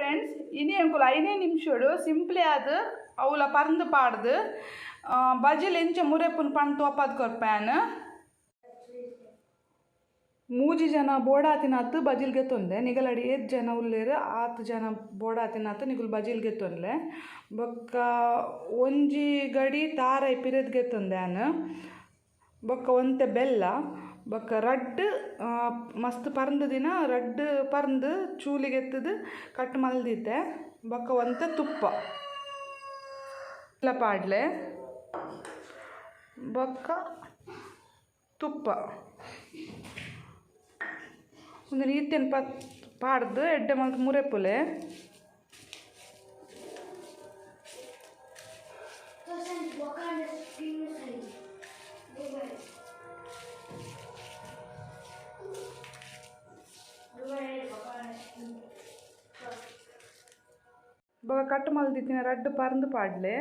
Friends, ಇನಿ ಎಂಕುಲು 5 ನಿಮಿಷಡು simply ಆದ್ ಅವುಲ ಪರ್ಂದ್ ಪಾಡ್ದು ಬಜಿಲ್ ಎಂಚ ಮುರೆಪುನ್ ಪಂಡ್ ತೋಪಾದ್ ಕೊರ್ಪೇನ್. ಮೂಜಿ ಜನ ಬೋಡಾತಿನಾತ್ ಬಜಿಲ್ ಗೆತ್ತೊಂದೆ. ನಿಗಲಡಿ ಏತ್ ಜನ ಉಲ್ಲೇರ್ ಆತ್ ಜನ ಬೋಡಾತಿನಾತ್ ನಿಗುಲು ಬಜಿಲ್ ಗೆತ್ತೊಂದ್ಲೆ. ಬೊಕ್ಕ ಒಂಜಿ ಗಡಿ ತಾರೈ ಪಿರೆದ್ ಗೆತ್ತೊಂದೆ ಆನ್. ಬೊಕ್ಕ ಒಂತೆ ಬೆಲ್ಲ ಬೊಕ್ಕ ರಡ್ಡ್ ಮಸ್ತ್ ಪರ್ಂದ್ ದಿನ ರಡ್ಡ್ ಪರ್ಂದ್ ಚೂಲಿಗೆತ್ತದು ಕಟ್ ಮಲ್ದಿತ್ತೆ. ಬೊಕ್ಕ ಒಂತೆ ತುಪ್ಪ ಪಾಡ್ಲೆ ಬೊಕ್ಕ ತುಪ್ಪ ಒಂದು ನೀತಿನ ಪಾಡ್ದು ಎಡ್ಡೆ ಮಲ್ತ್ ಮುರೆಪುಲೆ. ಬೊಕ ಕಟ್ ಮಲ್ದಿತ್ತಿನ ರಡ್ಡ್ ಪರ್ಂದ್ ಪಾಡ್ಲೆ.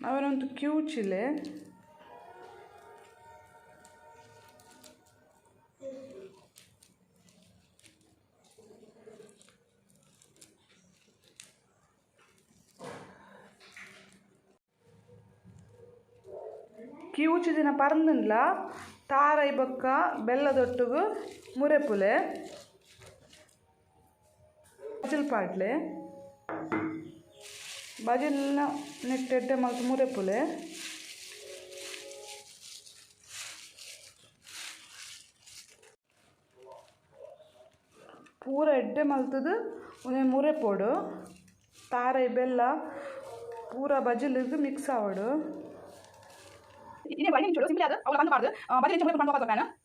ಅವನೊಂದು ಕ್ಯೂಚಿಲೆ. ಕಿವುಚಿ ದಿನ ಪರ್ಂದುಂಡ್ಲ ತಾರೈ ಬೊಕ್ಕ ಬೆಲ್ಲದೊಟ್ಟುಗು ಮುರೆಪುಲೆ ಬಜಿಲ್ ಪಾಡ್ಲೆ. ಬಜಿಲ್ನ ನೆಟ್ಟೆಡ್ಡೆ ಮಲ್ತ್ ಮುರೆಪುಲೆ. ಪೂರ ಎಡ್ಡೆ ಮಲ್ತದು ಉಂದೆನ್ ಮುರೆಪೊಡು. ತಾರೈ ಬೆಲ್ಲ ಪೂರ ಬಜಿಲ್ಗ್ ಮಿಕ್ಸ್ ಆವೊಡು.